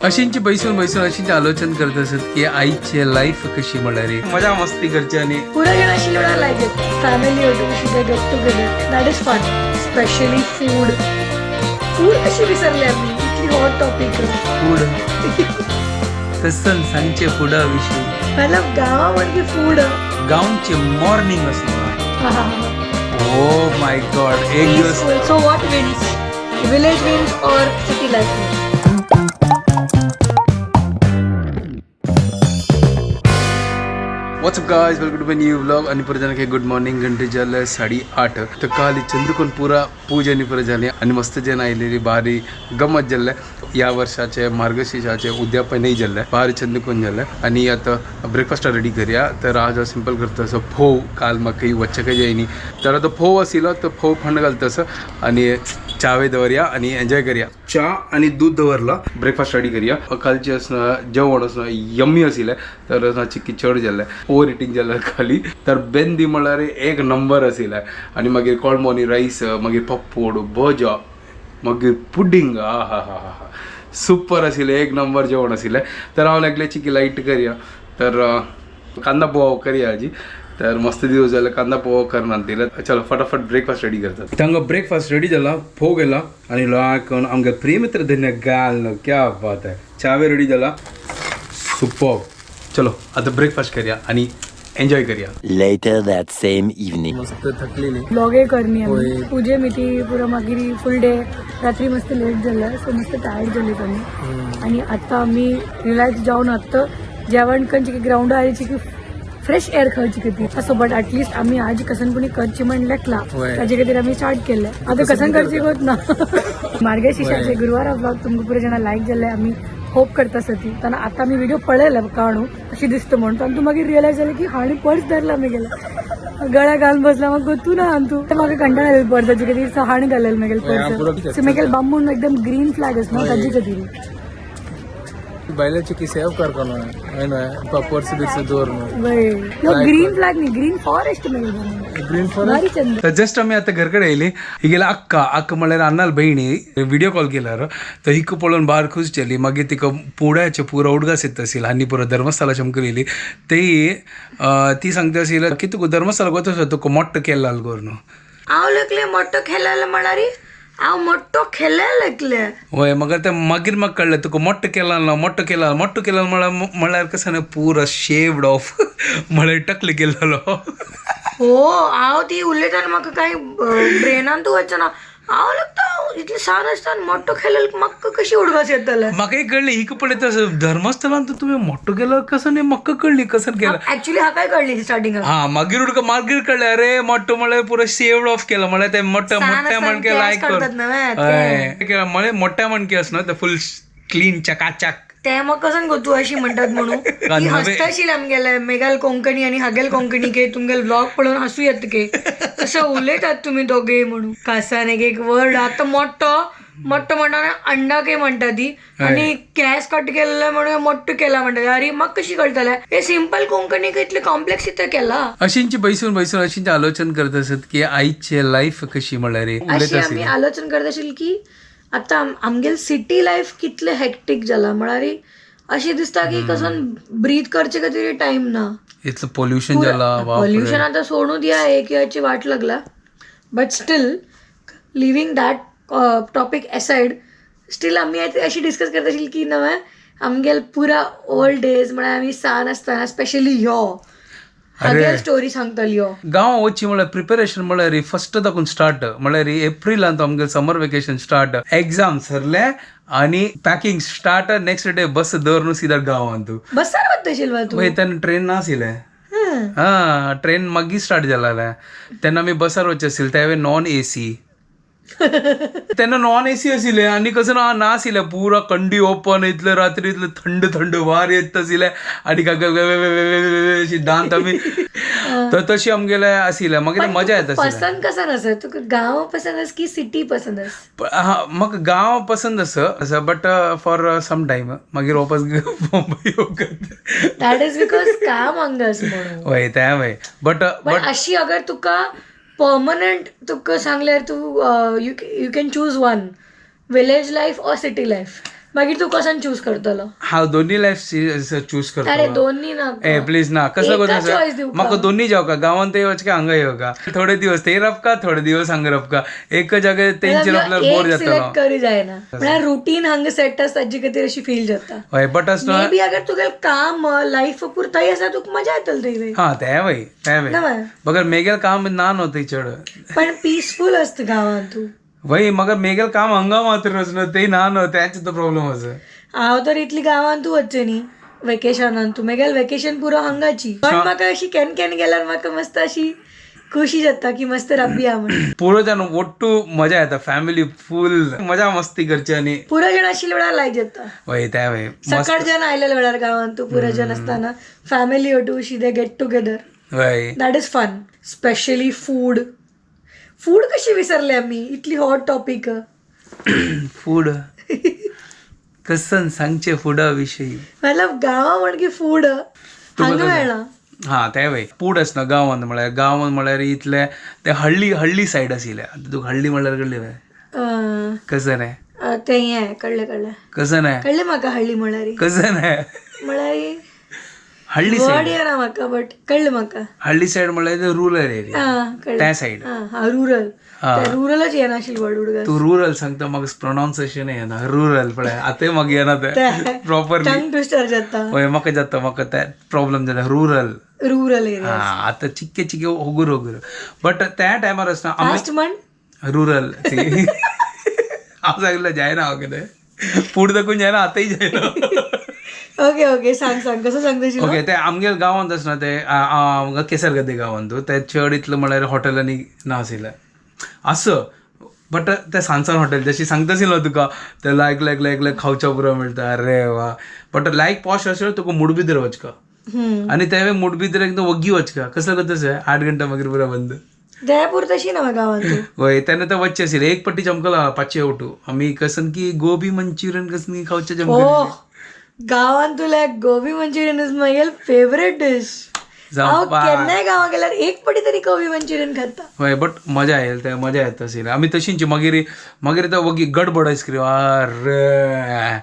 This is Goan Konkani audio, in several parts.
अशींची बैसून बैसून अशींची आलोचन करत असत की आईचे लाईफ कशी म्हळ्यार मजा मस्ती करची आणि पुरा जण अशी Lona like it family she get together that is fun. Specially food food कशी विसरले आम्ही, इतली हॉट टॉपिक. फूड तसन सांगचे फुडा विषयी. मतलब गावा म्हणजे फूड. गावचे मॉर्निंग असणार. ओ my God, एक दिवस. So what wins, village wins or city life wins? What's up guys, welcome to my new vlog. आणि परत जाणं गुड मॉर्निंग. घंटे झालं 8:30. तर काल चंद्रकोण पुरा पूजा आणि परत झाली आणि मस्त जण आलेली, भारी गमत झालं. या वर्षाचे मार्गशीर्षाचे उद्यापनही झालं, भारी चंद्रकोण झालं. आणि आता ब्रेकफास्ट रेडी करूया. तर आज सिंपल करतो असं फोव. काल मग काही वच्चा काही जाईनी, तर आता फोव असेल तर फोव फंड घालतं असं आणि चावे दवरया आणि एन्जॉय करूया. चहा आणि दूध दवरला, ब्रेकफास्ट रेडी करूया. कालचे असणं जेवण असणं यम्मी असेल, तर असं चिक्की चड जाल्लें, ओवर इटिंग जाल्लें खाली. तर बेंदी म्हळ्यार एक नंबर असेल. आणि मागीर कोळमोनी रायस, मागीर पप्पोड, भजा, मागीर पुडिंग, आ हा हा हा हा, सुपर आशिल्लें, एक नंबर जेवण आशिल्लें. तर हांव लागलें चिकी लायट करया, तर कांदा पोहा करया आजी. तर मस्त दिवस जाले कांदा पोहा करणार दिले. चलो फटाफट ब्रेकफास्ट रेडी करतात. तांकां ब्रेकफास्ट रेडी जाला, फोव गेला आणि लोकांक आमगे प्रेमित्र धन्य गाल न्हू, क्या बात आहे. चावे रेडी जाला, सुपर. चलो आता ब्रेकफास्ट करया आणि एन्जॉय करया. Later that same evening. मस्त थकलेली. ब्लॉगे करणी आमी पूजे मिती पुरा, मागीर फुल डे, रात्री मस्त लेट झालं, सो मस्त टायर्ड झाली आम्ही. आणि आता आम्ही रिलॅक्स जाऊन आता जेवण करची की ग्राउंड आयची की फ्रेश एअर खावची किती असो. बट ऍटलिस्ट आम्ही आज कसन कोणी करची म्हण लेखला, होय. ताजे खातीर आम्ही स्टार्ट केले. आता कसन करची होत ना. मार्गशीर्षाचे गुरुवार ब्लॉग तुमकां पुरे जाणा लायक जाल्ले आम्ही होप करता सती. कारण आता आमी व्हिडिओ पळयला काणू अशी दिसतो म्हणून, आनी तूं मागीर रियलायज जालें की हाणी पर्स धरला मी गेला गळ्या घालून बसला. मग तू ना आन तू म्हाका कंटाळा आलेलो पर्साची खातीर, सो हाण घालेल मागीर पर्स. सो मागीर बांबून एकदम ग्रीन फ्लॅग आसा न्हू ताजे खातीर. बैलाची की सेव करको न्हय, पर्स बिर्स दवर न्हू. ग्रीन फ्लॅग न्ही, ग्रीन फॉरेस्ट मागीर. Green forest. भारी चंद. तर जस्ट आमी आता घरकडे येयली. ही गेला अक्का, अक्का म्हळ्यार अन्नाल बहिणी, व्हिडिओ कॉल केल्यार तर हिका पळोवन बार खुश जाली. मागीर तिका पुण्याचे पुरो उडगास येत असेल आनी पुरो धर्मस्थळा चमकून येयली. ती ती सांगता असेल की तुका धर्मस्थळाक वता तुका मोठो केला करून. हांव लेखले मोठो खेळायला म्हणारी, हांव मोठो खेळायला लेखले. होय, मग ते मागीर म्हाका कळ्ळें तुका मोठो केला ना, मोठो केला, मोठो केला म्हळ्यार म्हळ्यार कसं न्हय पुरो शेव्ड ऑफ म्हळ्यार टकले केलेलो. हो, हांव ती उलयतना म्हाका कांय ब्रेनान तूं वचना. हांव लागता इतलें सान आसतना मोठो खेळ्ळें म्हाका कशी उडगास येतले. म्हाका एक कळ्ळें, हिका पळयता धर्मस्थळान तर तुवें मोठो केलो कसं न्ही, म्हाका कळ्ळी कसं केला. ऍक्च्युली हा काय कळली स्टार्टिंगाक. हा, मागीर उडका मागीर कळ्ळें, अरे मोठो म्हळ्यार पुरो सेव्ड ऑफ केला म्हळ्यार ते मोठ्या सान मोठ्या आसतना मणके केस लायक काडतात नव्हे ते. हय, म्हळ्यार मोठ्या मणके आसना ते फुल क्लीन चकाचक. ते मग कसं गो तू अशी म्हणतात म्हणून ती नव्हे. हसताशील आमगेले मेघाल कोंकणी आणि हागेल कोंकणी के तुमगेल ब्लॉग पळोवन हसू येत के कसं उलयतात तुम्ही दोघे म्हणून. कासान एक एक वर्ड आता मोठो मोठो म्हणटा अंडा के म्हणटा ती, आणि केस कट केलेला म्हणून मोठं केला म्हणटा. अरे मग कशी कळतले हे सिंपल कोंकणी इतले कॉम्प्लेक्स इथं केला. अशींची बैसून बैसून अशींची आलोचन करत असत की आईचे लाईफ कशी म्हळ्यार अशी उलयत आमी असेल. आलोचन करत असेल की आता आमगेल सिटी लायफ कितले हेक्टीक जाला म्हळ्यार अशें दिसता की कसन ब्रीथ करचे खातीर टायम ना. इतलं पोल्युशन जाला. पॉल्युशन आता सोडून द्या, एक याची वाट लागला. But still living that topic aside, still आम्ही अशी डिस्कस करत असेल की नव्हे आमगेल पुरा ओल्ड डेज म्हळ्यार आमी सान आसतना स्पेशली ह्यो हागेल स्टोरी सांगतली ह्यो. गांव वचची म्हळ्यार प्रिपेरेशन म्हळ्यार फर्स्ट दाखून स्टार्ट, म्हळ्यार एप्रिलांत आमगे समर वेकेशन स्टार्ट, एग्जाम सरले आणि packing start, next day bus धरून सिधा गांवांत. बसार वता तूं? वय, तेन्ना ट्रेन नाशिल्लें. हा, ट्रेन मागीर स्टार्ट जालें. तेन्ना आमी बसार वचचे आशिल्ले, त्यावेळी नॉन ए सी. तेन्ना नॉन ए सी आशिल्लें आनी कसं ना नाशिल्लें, पुरा कंडी ओपन, इतले रात्री इतले थंड थंड वार येत आशिल्लें आनी अशी दांत आमी तर तशी आमगेले आशिल्लें. मागीर मजा येता आशिल्लें. पसंत कसं आसा तुका, गांव पसंत आसा की सिटी पसंत आसा? हा, म्हाका गांव पसंत आसा आसा, बट फॉर सम टायम, मागीर वापस मुंबय येवंक. That is because काम हांगा आसा म्हणून. वय, तें वय, बट पण अशी अगर तुका परमनंट तुका सांगल्यार तूं you can choose one, village life or city life. मागीर तूं कसन चूज करतलो? हांव दोन्ही लायफ चूज करतो. अरे दोन्ही ना. ए प्लीज ना, कसं एका choice दिवका. म्हाका दोन्ही जावका, गावान ते वचका, हांगा येवका. थोडे दिवस थंय राबका, थोडे दिवस हांगा राबका. एक जागे तेंचे राबल्यार बोर एक जातलो. सिलेक्ट करी जायना, म्हळ्यार रुटीन हांगा सेट आसा ताजे खातीर अशी फील जाता. हय, बट आसना. मे बी अगर तुगेले काम लायफ पुरताय आसा, तुका मजा येतली थंय. हा, ते वय ते वय. ना वय? मगर मेगेल काम ना न्हू थंय चड. पण पीसफूल आसता गांवांत तूं. वय, मगर मेगेल काम हांगा मात्र आसना, ते ना न्हू, तेंच तो प्रॉब्लम आसा. हांव तर इतली गांवांत तूं वचचें न्ही वेकेशनान, तूं मेगेल वेकेशन पुरो हांगाची. पण म्हाका अशी can can गेल्यार म्हाका मस्त अशी खुशी जाता की मस्त राबिया म्हण. पुरो जाण ಒಟ್ಟು मजा येता, फॅमिली फुल मजा मस्ती करची आणि पुरो जण आशिल्ल्या वेळार लायक जाता. वय, त्या वय मस्त. सकाळ जण आयलेल्या वेळार गांवांत तूं पुरो जण आसतना फॅमिली ओटू अशी they get together. वय. That is fun. Specially food. Food कशी विसरले आमी, इतली हॉट टॉपीक. फूड कसन सांगचे फुडा विषयी? मतलब गांवा म्हण की फूड हांगा मेळना. हा, ते वय, फूड आसना गांवांत. म्हळ्यार गांवांत म्हळ्यार इतले ते हळ्ळी हळ्ळी सायड आशिल्ले. आतां तुका हळ्ळी म्हळ्यार कडले वय? कसं नाही? तें हें कळ्ळें कळ्ळें. कसं नाही? कळ्ळें म्हाका हळ्ळी म्हळ्यार. कसं नाही? म्हळ्यार हळ्ळी वर्ड सायड. येना म्हाका, बट कळ्ळें म्हाका. हळ्ळी सायड म्हळ्यार रुरल एरिया. हा, कळ्ळें. त्या सायड. हा, रुरल. रुरलच येना आशिल्लें वर्ड उडगास. तूं रुरल सांगता, म्हाका प्रोनाउन्सिएशन येना रुरल. पळय, आतांय म्हाका येना तें प्रॉपरली. टंग ट्विस्टर जाता. हय, म्हाका जाता, म्हाका ते प्रॉब्लम जाता रुरल. Rural area. हा, आतां चिक्के चिक्के होगूर होगूर, बट त्या टायमार आसना आमी फास्ट म्हण. रुरल हांव सांगलें जायना, हांव कितें फूड दाखोवन जायना, आतांय जायना. ओके ओके, सांग सांग, कसं सांगता? ओके, ते आमगे गांवांत आसना ते केसरगद्दे गांवांत ते चड इतलें म्हळ्यार हॉटेलांनी नाशिल्लें आस, बट ते सांसान हॉटेल जशी सांगता आशिल्लो तुका, ते लायक लायक लायक लायक खावच्या पुरो मेळटा. अरे वा, बट लायक पॉश आशिल्लो तुका मुडबिद्र वचका. आनी ते मुडबिद्र एकदम वग्गी वचका, कसलो करता 8 घंटा मागीर पुरो बंद. जयपूर तशी ना गांवांत तूं. वय, तेन्ना ते वच्चे आशिल्ले. एक पट्टी चमकला पाचशे ओटू आमी कसन की गोबी मंचुरियन कसन की खावचे ओ चमकले. गांवांत तुला gobi Manchurian is my favourite dish. हांव केन्नाय गांवां गेल्यार एक पटी तरी गोबी मंचुरियन खाता. हय, बट मजा येयल, ते मजा येता आशिल्ली. आमी तशींच मागीर मागीर ते वगी गडबड आयस्क्रीम, अरे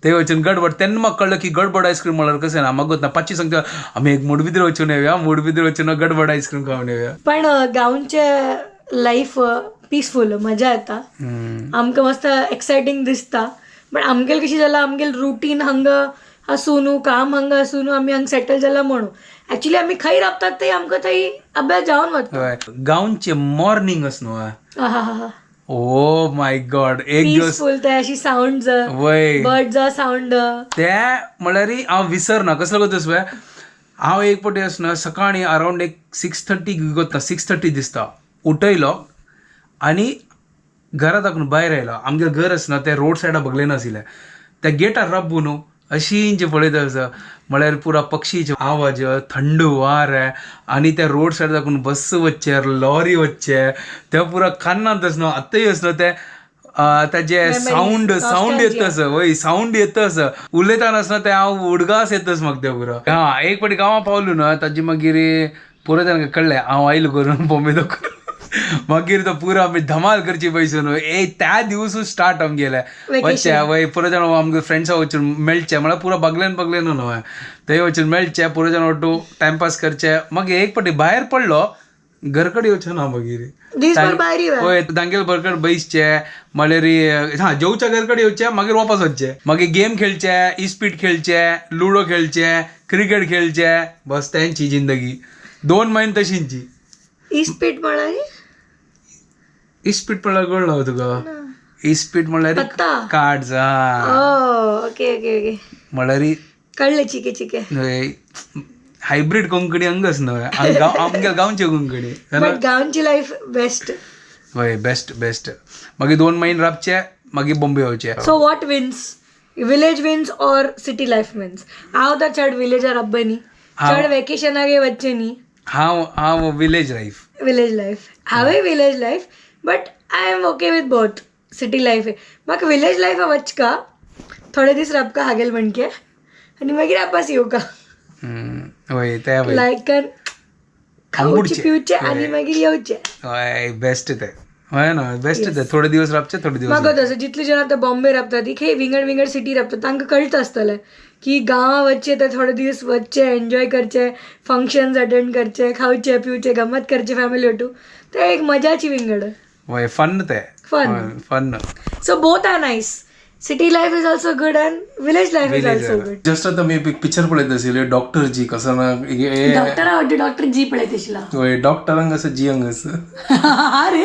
ते वचून गडबड. तेन्ना म्हाका कळ्ळें की गडबड आयस्क्रीम म्हळ्यार कशें ना. म्हाका ना पाचशी सांगता, आमी एक मुडबिद्रे वचून येवया, मुडबिद्रे वचून गडबड आयस्क्रीम खावन येवया. पण गांवचे लायफ पीसफूल, मजा येता. आमकां मस्त एक्सायटींग दिसता. पण आमगेल कशी जाला, आमगेल रुटीन हांगा आसून, काम हांगा आसून, आमी हांगा सेटल जाला म्हणून ऍक्च्युली आमी खंय राबतात ते आमकां थंय अभ्यास जावन वता. हय, गांवचे मॉर्निंग आस न्हू. आहा. ओ my God, एक दिवस पीसफूल ते अशी साऊंड, वय, बर्डचा साऊंड. ते म्हळ्यार हांव विसरना. कसलो करता पळय, हांव एक पटी आसना सकाळी अरावंड एक 6:30 वता, 6:30 दिसता उठयलो आनी घरा दाखून भायर आयलो. आमगें घर आसना ते रोड सायडा बगले नाशिल्लें. त्या गेटार राबू न्हू अशींचे पळयता आसा, म्हळ्यार पुरा पक्षीचे आवाज, थंड वारें आनी त्या रोड सायड दाखून बस वचचे, लॉरी वचचे, ते पुरा कान्नांत आसना. आतांय आसना ते ताजे साऊंड साऊंड येता असं. वय, साऊंड येता असं उलयतना आसना ते हांव उडगास येतच म्हाका ते पुरो. हा, एक पाटी गांवां पावलो न्हू, ताजे मागीर पुरो तांकां कळ्ळें हांव आयलो करून बॉम्बे करून. मागीर तो पुरो आमी धमाल करची पयसो न्हू. ए त्या दिवसूच स्टार्ट आमगेले वचचे. वय, पुरो जाण आमगे फ्रेंड्सां वचून मेळचे, म्हळ्यार पुरो बगलेन बगलेन न्हू थंय वचून मेळचे, पुरो जाण ओटू टायमपास करचे. मागीर एक पाटी भायर पडलो, घरकडे येवचें ना मागीर. दिसभर भायर. हय, तांगेल बरकड बैसचे, म्हळ्यार हा जेवच्या घरकडे येवचे, मागीर वापस वचचे, मागीर गेम खेळचे, इस्पीट खेळचे, लुडो खेळचे, क्रिकेट खेळचे, बस त्यांची जिंदगी 2 म्हयने तशींची. इस्पीट म्हळ्यार? इस्पीट म्हळ्यार कळ्ळो तुका? इस्पीट म्हळ्यार पत्ता. कार्ड्स. हा, ओके ओके ओके. म्हळ्यार कळ्ळें, चिके चिके. हायब्रीड कोंकणी अंगच न्हय, आमगे गांवची कोंकणी. बट गांवची लायफ बेस्ट. हय, बेस्ट बेस्ट. मागीर 2 म्हयने राबचे, मागीर बॉम्बे वचचे. So what wins, village wins or city life wins? हांव तर चड विलेजार राब्बे न्ही, चड वेकेशनाक वच्चे न्ही. हांव हांव विलेज लायफ. Village life. हांवें village life, but I am okay with both city life. म्हाका विलेज लायफ वचका, थोडे दीस राबका हागेल म्हणके आनी मागीर आपस येवका. हय, ते वय. लायक खावचे आंबुडचे. पिवचे आनी मागीर येवचे. हय, बेस्ट ते. हय ना, बेस्ट ते. थोडे दिवस राबचे, थोडे दिवस. म्हाका तसं जितली जण आता बॉम्बे राबता ती खे विंगड विंगड सिटी राबता, तांकां कळटा आसतलें की गांवा वचचे ते थोडे दीस वचचे, एन्जॉय करचे, फंक्शन्स अटेंड करचे, खावचे पिवचे, गमत करचे फॅमिली ओटू. ते एक मजाची विंगड. वय, फन ते. Fun. Fun. So both are nice. City life is also good and village life is also good. Just आता मी पिक्चर पळयत आशिल्ले, डॉक्टर जी कसं ना हे- डॉक्टर आवडते, डॉक्टर जी पळयत आशिल्ला. वय, डॉक्टरांक असं जी अंग असं. अरे,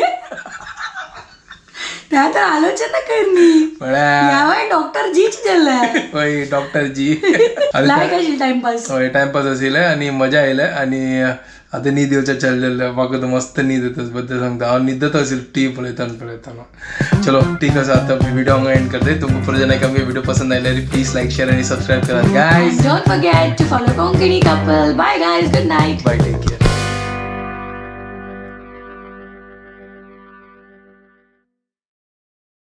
त्या तर आलोचना करणी. म्हळ्यार यावय डॉक्टर जीच जाल्ले. वय, डॉक्टर जी. लायक आशिल्ले टाइमपास. हय, टायमपास आशिल्ले आणि मजा आयले. आणि आता न्हीद येवच्या चललेले. म्हाका तर मस्त न्हीद येता, बद्दल सांगता. हांव न्हिदत आशिल्लो टी पळयतना पळयतना. चलो, ठीक आसा, आता व्हिडिओ हांगा एंड करते. तुमकां पुरो जण व्हिडिओ पसंद आयल्यार प्लीज लायक, शेअर आणि सबस्क्राईब करा guys. Don't forget to follow Konkani Couple. Bye guys, good night. Bye, take care.